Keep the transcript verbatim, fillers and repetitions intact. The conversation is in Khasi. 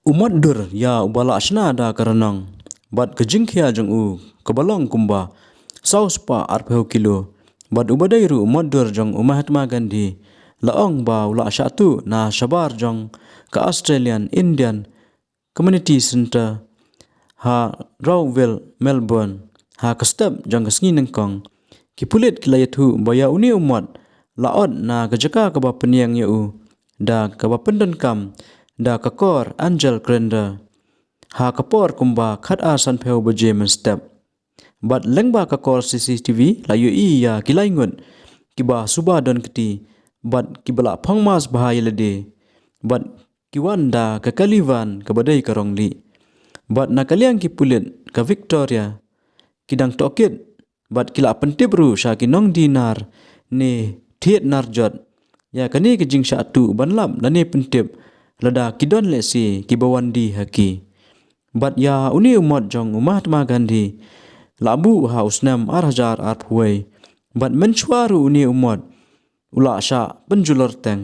U mot dur ïa uba la shna da ka rnong bad ka jingkhia jong u kaba long kumba saw spah arphew kilo bad uba dei ruh u mot dur jong u Mahatma Gandhi la ong ba u la shah tuh na shabar jong ka Australian Indian Community Centre ha Rowville, Melbourne, ha ka step jong ka sngi nyngkong. Ki pulit ki la ïathuh ba ïa une u mot la ot na ka jaka kaba pynïeng ïa u da kaba pyndonkam da ka kor Angel Grinder ha ka por kumba khatar sanphew baje mynstep. Bad lyngba ka kor C C T V la ïohi ïa ki lai ngut kiba suba don kti bad kiba la phong mask bha ïa lade bad ki wan da ka kali van kaba dei ka rong lieh. Bad na ka liang ki pulit ka Victoria ki dang tohkit bad ki la pyntip ruh sha ki nongdie nar ne thied nar jot ïa kane ka jingshah tuh ban lap lane pyntip lada ki don lehse kiba wan die ha ki. Bad ïa une u mot jong u Mahatma Gandhi la buh ha u snem ar hajar arphew wei bad mynshuwa ruh une u mot u la shah pynjulor teng.